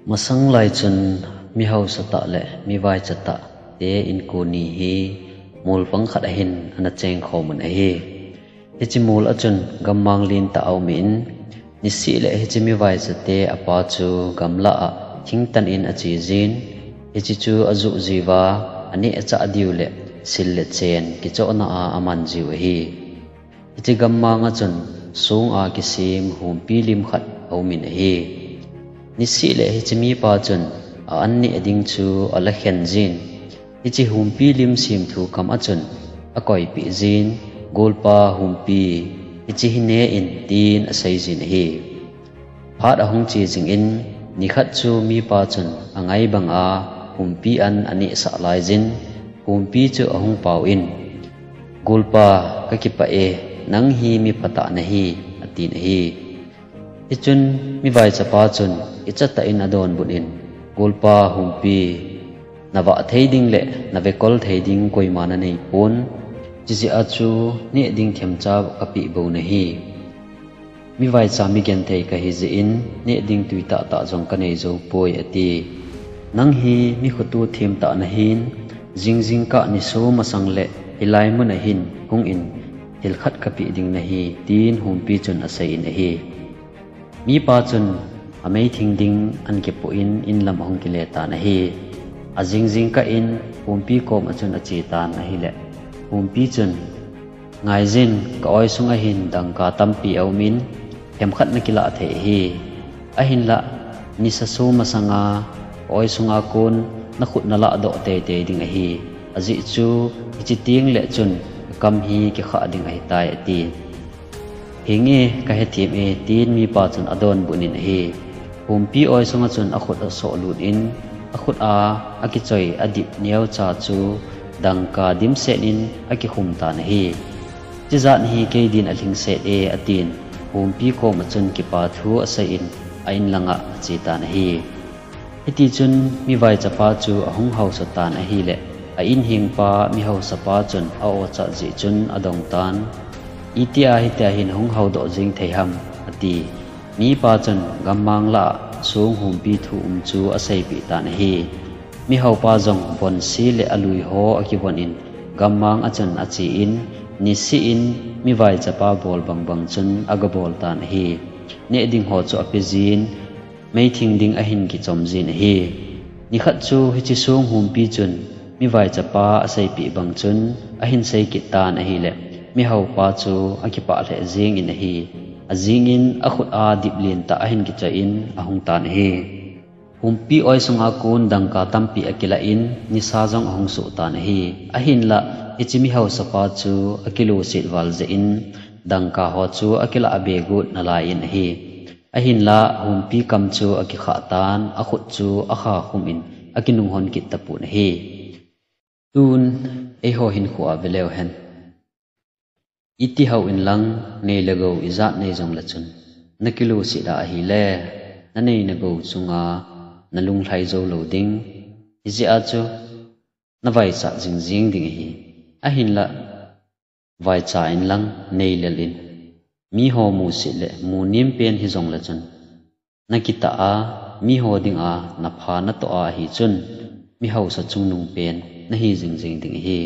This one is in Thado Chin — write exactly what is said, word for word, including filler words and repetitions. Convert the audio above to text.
Masang lai chun mi hausa tah le mi vaicha tah te inko ni hi mol pang khat ahin ana cheng khom un ahi. Hiche mol a chun gammang lentah aum in, nisih le hiche mi vaicha te apa chu gamla a thingtan in ache jin, hiche chu ajuh jiuva aneh achah diu le sil le chen kichohna a aman jiu ahi. Hiche gammang a chun song a kisem humpi lim khat aum in ahi. Nisih le hiche mipa chun a an neh ding chu ala khen jin, hiche humpi lim semthu kam a chun akoipeh jin, "Golpa, humpi hiche hi ne in," tin asei jin ahi. Phat ahung che jing in, nikhat chu mipa chun angai bang a humpi an aneh sah lai jin, humpi chu ahung pao in, "Golpa, kakipah e, nang hi mi phatah nahi," atin ahi. Hichun mi vaichapa chun kichatah in adonbut in, "Golpa, humpi navah thei ding le navekol thei ding koima nanei pon, chujeh a chu neh ding themcha kapeh bou nahi. Mi vaicha mi genthei kahi jeh in neh ding tui tahtah jong kanei jou poi," ati. "Nang hi mi khoto themtah nahin, jingjing kah niso masang le hilai mun ahin hung in thil khat kapeh ding nahi," tin humpi chun asei in ahi. Mipa chun ameithing ding an kipoh in, in lam ahung kile tan ahi. Ajingjing kah in humpi kom a chun ache tan ahile, humpi chun, "Ngai jin, ka oi sung ahin dangka tampi aum in, themkhat nakilah thei ahi. Ahinlah, nisa so masanga ka oi sunga kon nakhut nalah doh teitei ding ahi. Ajeh chu hiche teng le chun kakam hi kikhah ding ahitai," ati. "Henge, kahethem e," tin mipa chun adonbut in ahi. Humpi oi sunga chun akhut asoh lut in, akhut a akichoi adip neocha chu dangka dimset in akikhum tan ahi. "Chijat hi kei din alhingset e," atin, humpi kom a chun kipa thu asei in a in langa ache tan ahi. Hitichun mi vaichapa chu ahung hausa tan ahile, a in hengpa mi hausapa chun a-ochat jeh chun adong tan, "Itia hitia hin hung haudoh jing thei ham?" ati. Mipa chun gammang lah a song humpi thu um chu aseipeh tan ahi. Mi haupa jong bonsi le alui ho akivon in gammang a chun ache in, nisih in mi vaichapa bol bangbang chun agabol tan ahi. Neh ding ho chu ape jin, meithing ding ahin kichom jin ahi. Nikhat chu hiche song humpi chun mi vaichapa aseipeh bang chun ahin sei kit tan ahile, mi haupa chu akipah lheh jeng in ahi. Ajing in akhut a dip lentah ahin kichoi in ahung tan ahi. Humpi oi sunga kon dangka tampi akilah in, nisa jong ahung soh tan ahi. Ahinlah, hiche mi hausapa chu akiloset val jeh in, dangka ho chu akilah be got nalai in ahi. Ahinlah, humpi kam chu akikhah tan, akhut chu akha khum in akinung hon kit tapon ahi. Tun eiho hinkho a ve leu hen. Iti hau in lang, nei le gou ijat nei jong le chun, nakiloset a ahile, nanei nagou chunga nalunglhai jou lou ding. Hijeh a chu navaicha jingjing ding ahi. Ahinlah, vaicha in lang, nei lel in, miho musit le munem pen hijong le chun, nakitah a, miho dinga napha natoh a ahi chun, mi hausa chungnung pen nahi jingjing ding ahi.